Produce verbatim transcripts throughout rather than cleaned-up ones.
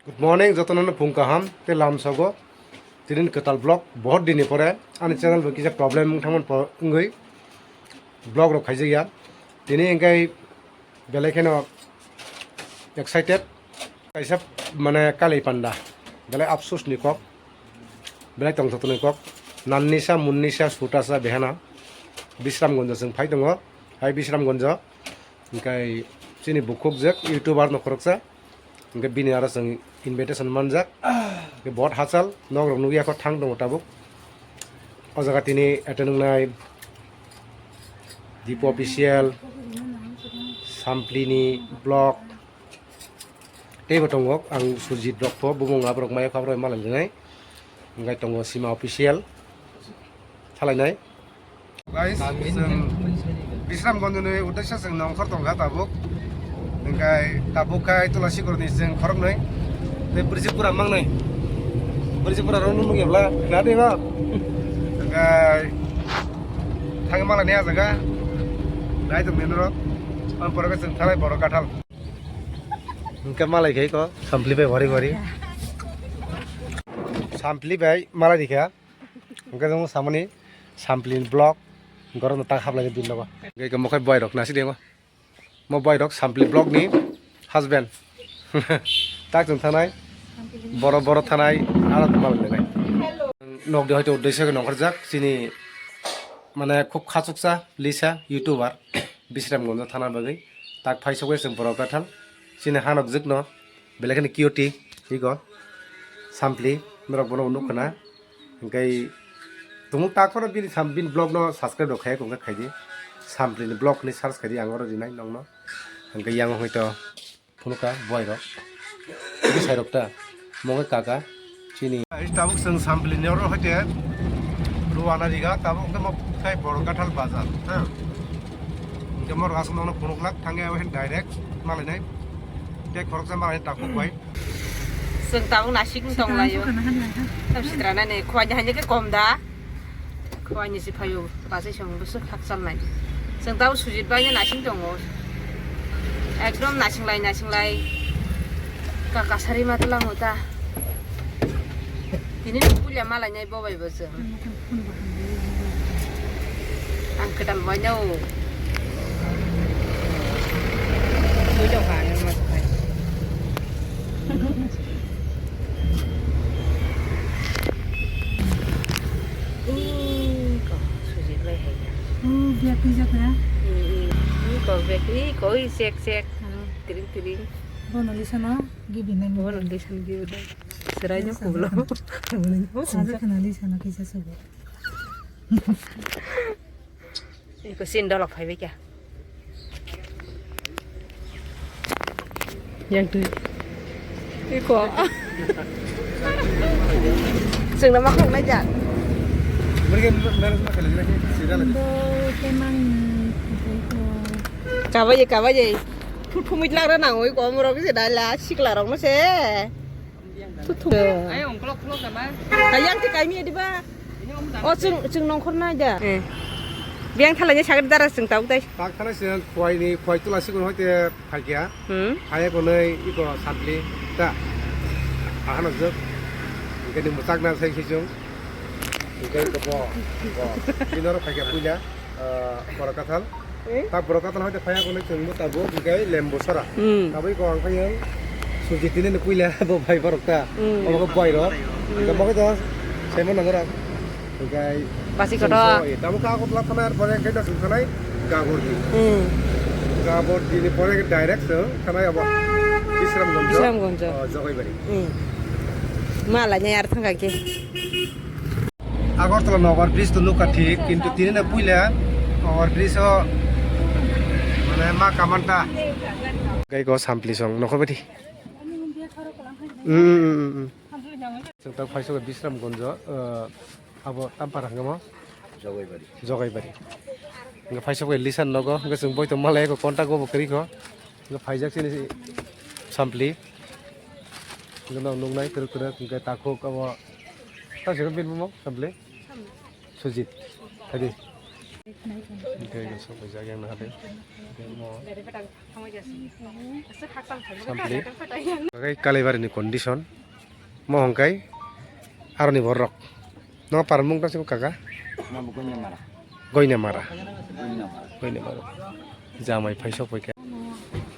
Good morning, jotono phung kaham tei lamsogo. Tini kwtal vlog, bahut dini pore ani channel bo kisa problem wngthangmani wngwi vlog rok khaijakya. Tini hwnkhe belai kheno excited. Kaisa mane kali panda, belai afsus ni kok, belai tongthok ni kok. Nannisa, munnisa, sutasa, behana, Bisramganjo chwng phai tongo. Hai Bisramganjo, hwnkhe chini bukhuk jek YouTuber no khoroksa. Hwnkhe bini aro chwng invitation manjak. Hwnkhe bot hachal, nok rok nukya kho thang tongo tabuk. O jaga tini attend wngnai Dipo Official, Samplini Vlog, teibo tongo. Ang Sujit rok pho, bumung aborok maya khabrok malai rinai. Hwnkhe tongo Sima Official, thalainai. Guys, chwng Bisramganjoni uddesyo chwng nongkhor tongkha tabuk. Hwnkhe tabuk khai Tulasikorni chwng khoroknwi. Tei bwrwisi pura mangnai. Bwrwisi pura rok nukya bla. Nadi ba? Hwnkhe thangwi malani ah jaga. Nai tongni norok. Ang pore khe chwng thalai Borok Kathal. Hwnkhe malai khai ko Sampli bai wari wari. Sampli bai malai rikha. Hwnkhe jong samani Samplini Vlog, gorokno tak hablai di nogo. Hwnkhe mo khe boy rok nasi dengo. Mo boy rok Sampli Vlog ni husband. Tak chwng thanai, boro boro thanai, aro mal nai. Nok de hoito uddesyo khe nongkhorjak, chini mane khub khachuksa, lisa, YouTuber, Bisramganjo thana bagwi. Tak phai sogwi chwng Borok Kathal, chini hanok jwkno. Belai kheno cute, iko, Sampli, norok bono nuk khna. Hwnkhe tumung tak phano bini sam, bini vlog no subscribe rok khaiya khe khai di. Samplini vlog ni search khai di, ang oro rinai nokno. Hwnkhe yang hoi to phunukha boy rok. Bwsai rok ta, mo khe kaka, chini. Tabuk chwng Samplini oro hoite ruana riga, tabuk hwnkhe mo khai Borok Kathal bazar, ha. Hwnkhe mo rok aswk nokno phunuk lak thangya, direct malainai. Tei khoroksa malainai takhuk bai. Chwng tabuk nasik wng tong laio. Tam sitra nani khwani hanya khe kom da. Khwani si phaio, bachai song bwswk khakchal nai. Chwng tabuk Sujit bai nasing tongo. Ekdom nasing lai, nasing lai. Ka kasari ma tlang ta. Tini pulia malai nai bo bai bo chwng. Ang kwtal bai no. Sui jok ka ang mas kai. Ih, ko Sujit bai hai ya. Oh, biak twijak ya? Ih, ih. Ih, ko biak, ih, ko ih, sek, sek. Tiring, tiring. Bono lisano gibi nai. Bono lisano gibi nai. Serai no kulo. Saja kana lisano kisa sugo. Iko sin dolok phaibai kya? Yang tu. Iko. Sing nama kong na ja. Mereka mereka makan lagi sih, sih dah lagi. Bo temang. Kabaye, kabaye. Phu-, phumit lagra nang oi ko morok se dala sikla rok no se. Thu thu. Ayang te kaimi diba? O chwng, chwng nongkhor nai da. Eh. Biang thalai ni sagri dara chwng tau tai. Tak thalai se khwai ni, khwai tula sikon hoite phaikia. Hmm. Phaiya konoi iko Sampli ta. Ahano jok. Hwnkhe ni mwchak na sai sai chwng. Hwnkhe ko bo. Bo. Bini oro phaikia puila. Ah, Borok Kathal. Eh? Ta Borok Kathal hoite phaiya konoi chwng bo tabuk hwnkhe Lembu Sora. Hmm. Tabuk ko ang phaiya Sujit tini ni puila bo bai borok ta. Hmm. Obo ko bai rok. Hmm. Hwnkhe bo khe to semo nang rok. Hwnkhe Basi kotor. Tabuk ka Agartala thanai ar pore hwnkhe to chwng thanai Gabordi. Hmm. Gabordi ni pore direct chwng thanai abo Bisramganj. Bisramganj. Oh, Jogaibari. Hmm. Ma lai nai ar thang kha khe. Agartala no over bridge to nukha thik, kintu tini na puila over bridge o mane ma kamanta. Gai go Sampli song nokho beti. Mm, mm, mm, mm. Chwng tak phaiso Bisramganj, eh, abo Tampara hwnkhe mo? Jogaibari. Jogaibari. Hwnkhe phaiso bai lisan nogo, hwnkhe chwng boito malai ko contact bo kwrwi kho. Hwnkhe phaijak chini Sampli. Hwnkhe no nuknai kwrwk kwrwk hwnkhe takhuk abo. Tamo se bini bumo Sampli? Sujit. Hadi. Hwnkhe ino sok paijak yang naha de. Sampli. Hwnkhe Kailaibari ni condition. Mo hwnkhe aroni borok. No parmung ta sing kaka? Goinamara. Goinamara. Goinamara. Jamai phai sok paikha.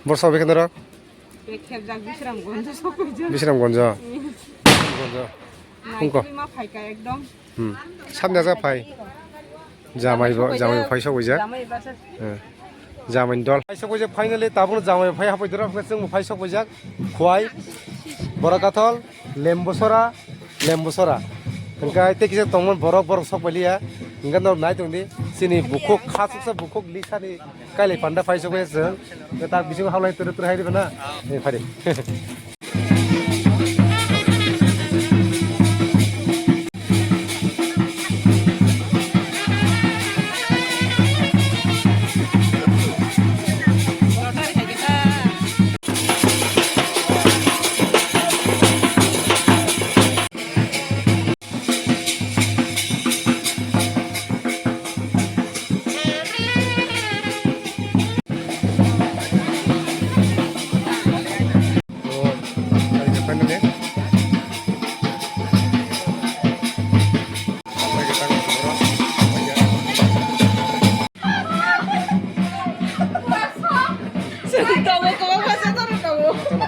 Bor sok paikha norok? Bisramgonjo sok paijak. Bisramgonjo. Gonjo. Hwnkhe. Naitugwi ma phaikha ekdom. Hmm. Sabni jaga phai. Jamai bo, jamai bo phai sok paijak. Jamai bo phai sok paijak. Hmm. Jamai ni dol. Phai sok paijak finally, tabuk jamai phai hapai dora, hwnkhe chwng bo phai sok paijak. Khwai, Borakathal, Lembusora, Lembusora. Hwnkhe tei kisa tongmani borok, borok sok pailiya. Hwnkhe norok nai tongdi. Chini bukhuk, khasuksa bukhuk lisani kailai panda phai sok paijak chwng. Hwnkhe ta bising haulai tere tere hai diba na? Eh, phai di.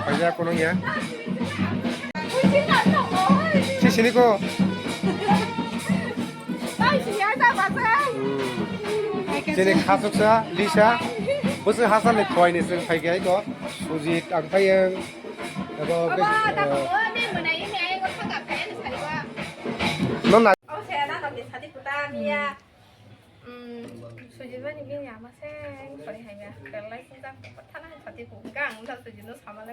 Paijak kono ya. Sisini ko. Chini khasuksa, Lisa. Bwswk hachal ni khwai ni chwng phai khe aiko. Sujit, ang phai ang. Abo, eh, no na. Sujimani bini ama se sori haiya, belai sinjak thana hai sati ko gang da sujino samale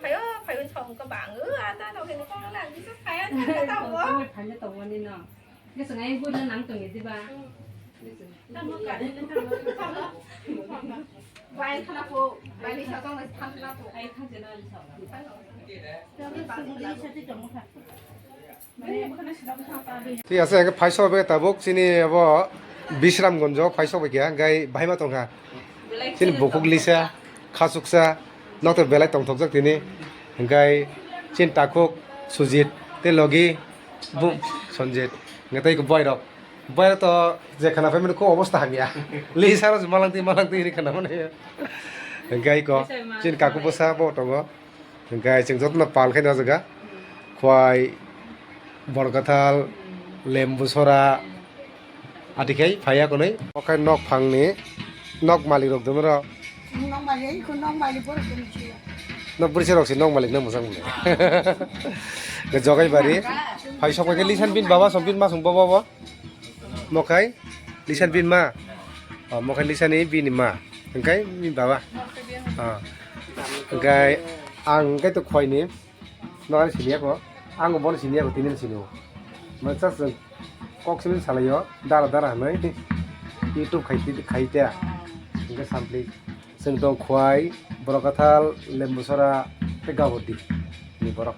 phayo phayo chong ko bang u ata no hin ko lang bisa phaya ta ta wo. Phanya to wani no. Nge sangai bu na nang tong ye diba. Bai khana ko, bai ni sa tong khana ko. Ai khang jena ni sa. Thik ase, hwnkhe phai sok bai tabuk chini abo Bisramgonjo phai sok bai kha, hwnkhe bahai ma tongkha. Chini bukhuk Lisa, khasuksa, nokto belai tongthokjak tini. Hwnkhe chini takhuk Sujit, tei logi bu Sonjit. Hwnkhe tei boy rok. Boy rok to je khana phaimani kho obostha hamya. Lisa rok malangtwi malangtwi hwnwi khana mano. Hwnkhe ko chini kaku bwsa bo tongo. Hwnkhe chwng jotono pal khe no jaga. Khwai, Borkathal, Lembusora, atikhai phaiya kwnwi. Okhai nok phangni, nok malik rok dwmaro. Nok malik, nok malik borok dwmaro. Nok bwrwi rok se nok malik no mwchang mwnai. Jogai bari, phai sok bai khe lisan bin baba, som bin ma song baba bo. Mokhai lisan bini ma. O, mokhai lisani bini ma. Hwnkhe bini baba. O. Hwnkhe ang hwnkhe to khwai ni. No ani sini ako. Ang bono sini ako, tini sini o. Masa chwng kok simi salaio. Dara dara hwnwi. YouTube khai khai te. Hwnkhe sampli. Chwng tong khwai, Borok Kathal, Lembusora, tei Gabodi. Ni borok.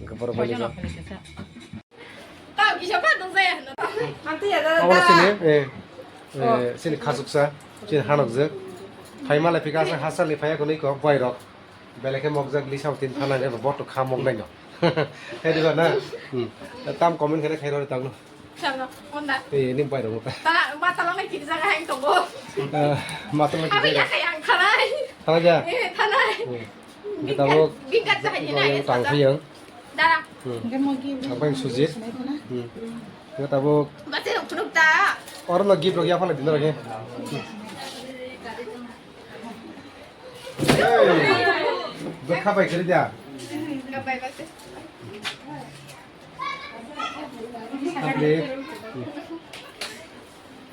Hwnkhe borok bai. Abo sini, eh, eh, sini khasuksa, sini hanokjak. Phai malai phika aswk hachal ni phaiya kwnwi kok boy rok. Belai khe mokjak lisa o tin thana khe bo to kha mok nai no. Khe diba na? Hmm. Tam comment khe khe rori tang no. Chalo, onda. Eh, ni boy rok ta. Tala, matalo nai kiri jaga hang tongo. Ah, matalo nai kiri jaga. Abi ya kaya ang thanai. Thanai ja? Eh, thanai. Hmm. Kita bo bingkat jaga ini na ya. Tang phiyang. Dara. Hmm. Apa yang Sujit? Hmm. Kita bo. Baca yang penuh ta. Orang lagi vlog ya apa lagi lagi? Hey. Bwkha bai kiri dia. Bwkha bai bai. Sampli.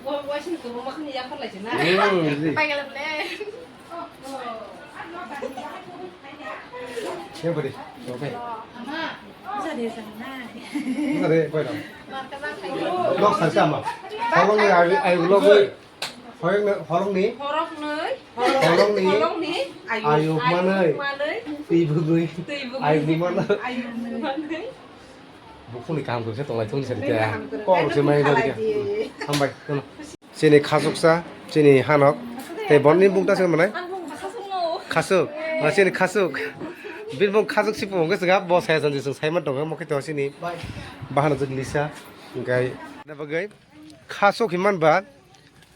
Hmm, ini. Yang beri. Oke. Bisa deh, apa itu? Blog saja mah. Tolong ya, ayo, ayo blog. Horong ni, horong ni. Horong ni. Horong ni. Horong ni. Ayuk manai. Ayuk manai. Twi bugui. Twi bugui. Ayuk ni manai. Ayuk manai. Buphuni kaham khe tonglai thung sari khe. Kok se mai dadi khe. Hambai, tono. Chini khasuksa, chini hanok. Tei bonni bung ta se manai? Khasuk. Ah, chini khasuk. Bini bung khasuk si pung khe swnga bo saya jan jisung sai man tongo mo khe to chini. Bahana jwk lisa. Gai. Na bagai. Khasuk himan ba.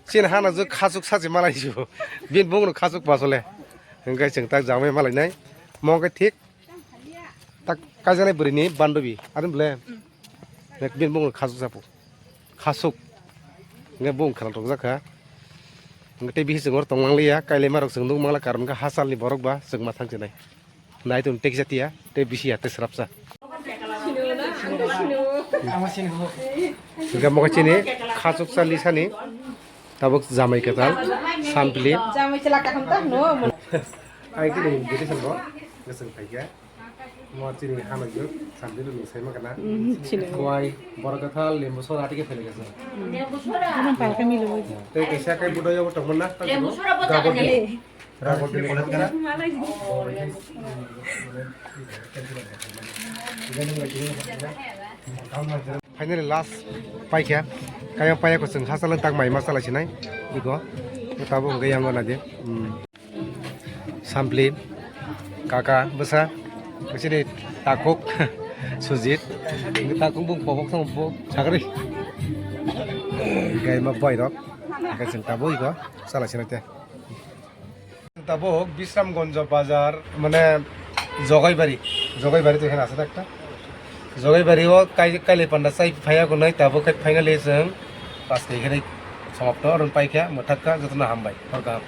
Chini hana jwk khasuk sachi malai ju. Bini bung no khasuk pasole. Hingkai chwng tak jamai malai nai. Mo khe thik. Tak kaijaknai bwrwini bandobi, ari bwle? Nek bini bung khasuk sapu. Khasuk. Nge bung khwlal rok jakha. Nge tei bisi chwng oro tong mangliya, kailai marok chwng nuk mangla, karon khe hachalni borok ba chwng ma thang chinai. Nai tong tek jatiya, tei bisi ya tei srapsa. Hingke mo khe chini khasuk sa lisani. Tabuk jamai kwtal, sampli. Jamai chwla kaham ta hwno. Ai kini invitation bo, gosong phaikha. Mo chini hamai yo, sampli rok sai ma kana. Chini. Kowai, borok kwtal, lembu sora tike phele gasa. Tei kaisa kai budo yo tongmana. Lembu sora bo gabon jaga ni. Rabo tini. Finally last paikha. Kaya paya ko chwng hachal tak mai ma chala sinai. Iko. Tabo hwnkhe yango naidi. Hmm. Sampli. Kaka bwsa. Bwsini takhuk. Sujit. Takhuk bung pobok thang bo chakri. Gai ma boy rok. Gai chwng tabo iko. Chala sinai te. Tabuk Bisramganj bazar, mane Jogaibari, Jogaibari to hena aswk ekta. Jogaibari o kai-, kailai panda chai phaiya gonai, tabuk khe finally chwng paskha khe samapto, oro paikha, mwthakha, jotono hambai, hor kaham.